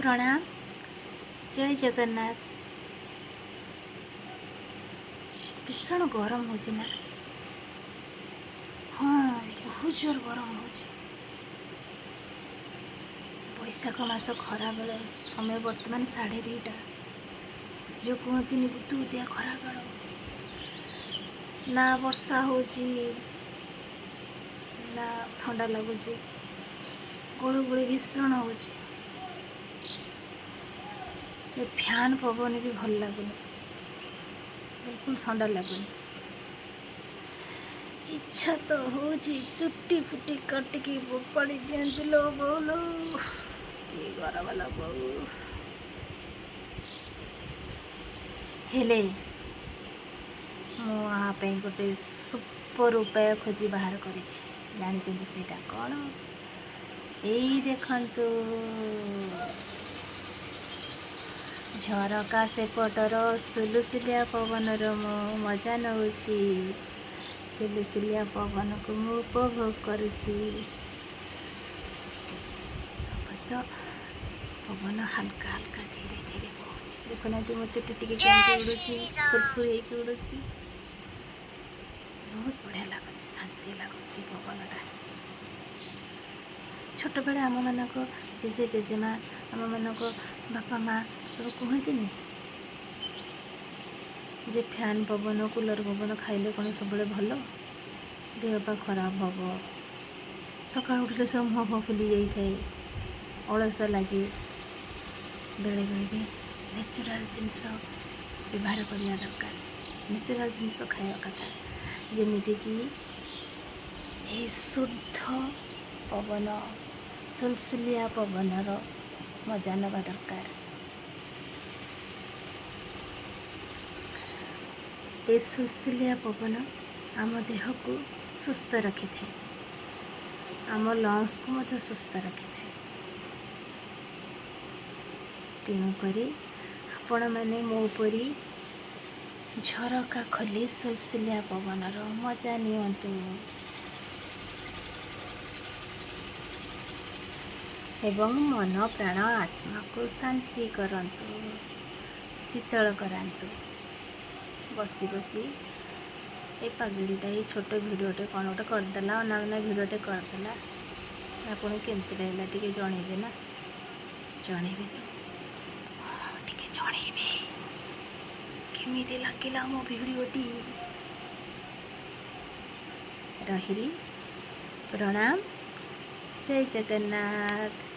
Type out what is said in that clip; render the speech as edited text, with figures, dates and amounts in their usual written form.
ପ୍ରଣାମ, ଜୟ ଜଗନ୍ନାଥ। ଭୀଷଣ ଗରମ ହେଉଛି ନା? ହଁ, ବହୁତ ଜୋର ଗରମ ହେଉଛି। ବୈଶାଖ ମାସ ଖରାବେଳ ସମୟ ବର୍ତ୍ତମାନ 2:30। ଯେଉଁ କୁହନ୍ତିନି ଉଦୁଉଦିଆ ଖରାବେଳ ନା, ବର୍ଷା ହେଉଛି ନା ଥଣ୍ଡା ଲାଗୁଛି, ଗୁଳୁଗୁଳି ଭୀଷଣ ହେଉଛି। ଏ ଫ୍ୟାନ୍ ପବନ ବି ଭଲ ଲାଗୁନି, ବିଲକୁଲ ଥଣ୍ଡା ଲାଗୁନି। ଇଚ୍ଛା ତ ହେଉଛି ଚୁଟି ଫୁଟି କାଟିକି ଫୋପାଡ଼ି ଦିଅନ୍ତି ଲୋ ବୋଉ ଲୋ, କି ଗରମ ଲୋ ବୋଉ। ହେଲେ ମୁଁ ଆ ପାଇଁ ଗୋଟେ ସୁପର ଉପାୟ ଖୋଜି ବାହାର କରିଛି। ଜାଣିଛନ୍ତି ସେଇଟା କ'ଣ? ଏଇ ଦେଖନ୍ତୁ, ଝରକା ସେପଟର ସୁଲୁସୁଲିଆ ପବନର ମୁଁ ମଜା ନେଉଛି। ସୁଲୁସୁଲିଆ ପବନକୁ ମୁଁ ଉପଭୋଗ କରୁଛି। ଅବଶ୍ୟ ପବନ ହାଲକା ହାଲକା ଧୀରେ ଧୀରେ ବହୁଛି। ଦେଖୁନାହାନ୍ତି, ମୋ ଚୁଟି ଟିକେ କେମିତି ଉଡ଼ୁଛି, ଫୁରଫୁର ହେଇକି ଉଡ଼ୁଛି। ବହୁତ ବଢ଼ିଆ ଲାଗୁଛି, ଶାନ୍ତି ଲାଗୁଛି ପବନଟା। ଛୋଟବେଳେ ଆମମାନଙ୍କ ଜେଜେ ଜେଜେମା, ଆମମାନଙ୍କ ବାପା ମା ସବୁ କୁହନ୍ତିନି ଯେ ଫ୍ୟାନ୍ ପବନ, କୁଲର୍ ପବନ ଖାଇଲେ କ'ଣ ସବୁବେଳେ ଭଲ? ଦେହ ପା ଖରାପ ହେବ, ସକାଳୁ ଉଠିଲେ ସବୁ ମୁହଁ ଫୁହଁ ଫୁଲି ଯାଇଥାଏ, ଅଳସ ଲାଗେ। ବେଳେବେଳେ ବି ନ୍ୟାଚୁରାଲ୍ ଜିନିଷ ବ୍ୟବହାର କରିବା ଦରକାର, ନ୍ୟାଚୁରାଲ୍ ଜିନିଷ ଖାଇବା କଥା। ଯେମିତିକି ଏ ଶୁଦ୍ଧ ପବନ, ସୁଲସୁଲିଆ ପବନର ମଜା ନେବା ଦରକାର। ଏ ସୁଲସୁଲିଆ ପବନ ଆମ ଦେହକୁ ସୁସ୍ଥ ରଖିଥାଏ, ଆମ ଲଙ୍ଗସକୁ ମଧ୍ୟ ସୁସ୍ଥ ରଖିଥାଏ। ତେଣୁକରି ଆପଣମାନେ ମୋ ପରି ଝରକା ଖୋଲି ସୁଲସୁଲିଆ ପବନର ମଜା ନିଅନ୍ତୁ ଏବଂ ମନ ପ୍ରାଣ ଆତ୍ମାକୁ ଶାନ୍ତି କରନ୍ତୁ, ଶୀତଳ କରାନ୍ତୁ। ବସି ବସି ଏ ପାଗିଳିଟା ଏଇ ଛୋଟ ଭିଡ଼ିଓଟେ କ'ଣ ଗୋଟେ କରିଦେଲା, ଅନାବନା ଭିଡ଼ିଓଟେ କରିଦେଲା। ଆପଣଙ୍କୁ କେମିତି ଲାଗିଲା ଟିକେ ଜଣେଇବେ ନା? ଜଣେଇବେ ତ? ହଁ, ଟିକେ ଜଣେଇବେ କେମିତି ଲାଗିଲା ମୋ ଭିଡ଼ିଓଟି। ରହିଲି, ପ୍ରଣାମ, ଜୟ ଜଗନ୍ନାଥ।